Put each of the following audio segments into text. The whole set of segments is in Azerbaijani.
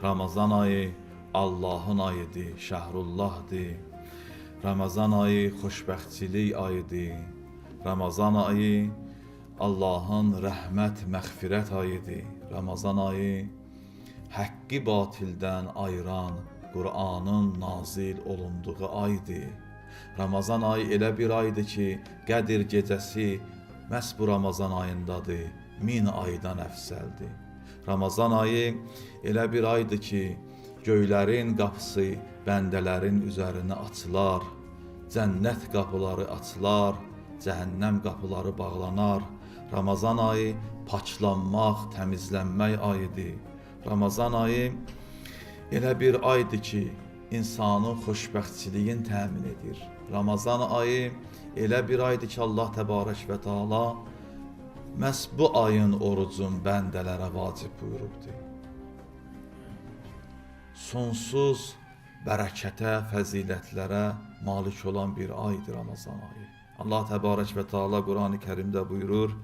Ramazan ayı Allahın ayıdır, Şəhrullahdır. Ramazan ayı xoşbəxtçilik ayıdır. Ramazan ayı Allahın rəhmət, məğfirət ayıdır. Ramazan ayı həqqi batildən ayıran Qur'anın nazil olunduğu aydır. Ramazan ayı elə bir aydır ki, Qədir gecəsi məhz bu Ramazan ayındadır. 1000 aydan əfsəldir. Ramazan ayı elə bir aydır ki, göylərin qapısı bəndələrin üzərinə açılar, cənnət qapıları açılar, cəhənnəm qapıları bağlanar. Ramazan ayı paklanmaq, təmizlənmək ayıdır. Ramazan ayı elə bir aydır ki, insanın xoşbəxtçiliyini təmin edir. Ramazan ayı elə bir aydır ki, Allah Təbarək və Teala məhz bu ayın orucun bəndələrə vacib buyurubdur. Sonsuz bərəkətə, fəzilətlərə malik olan bir aydır Ramazan ayı. Allah Təbarək və Teala Qurani-Kərimdə buyurur: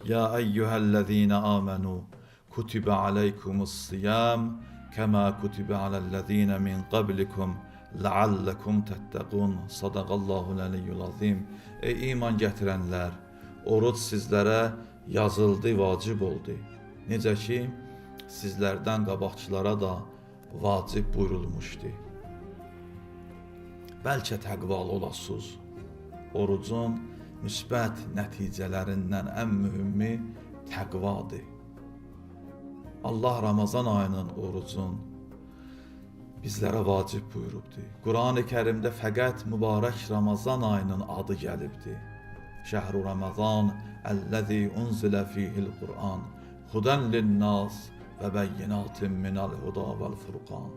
"Ya eyyuhellezine amenu kutibe aleykumus-siyam kema kutibe alellezine min qablikum la'allakum tettaqun." Sadaqallahu aliyyul azim. Ey iman gətirənlər, oruc sizlərə yazıldı, vacib oldu. Necə ki, sizlərdən qabaqçılara da vacib buyurulmuşdu. Bəlkə təqvalı olasınız. Orucun müsbət nəticələrindən ən mühümü təqvadır. Allah Ramazan ayının orucun bizlərə vacib buyurubdur. Qurani-Kərimdə fəqət mübarək Ramazan ayının adı gəlibdir. Şəhru Ramazan əlləzi unzilə fihil Qur'an hudən linnas və bəyyinatin minəl huda vəl furqan.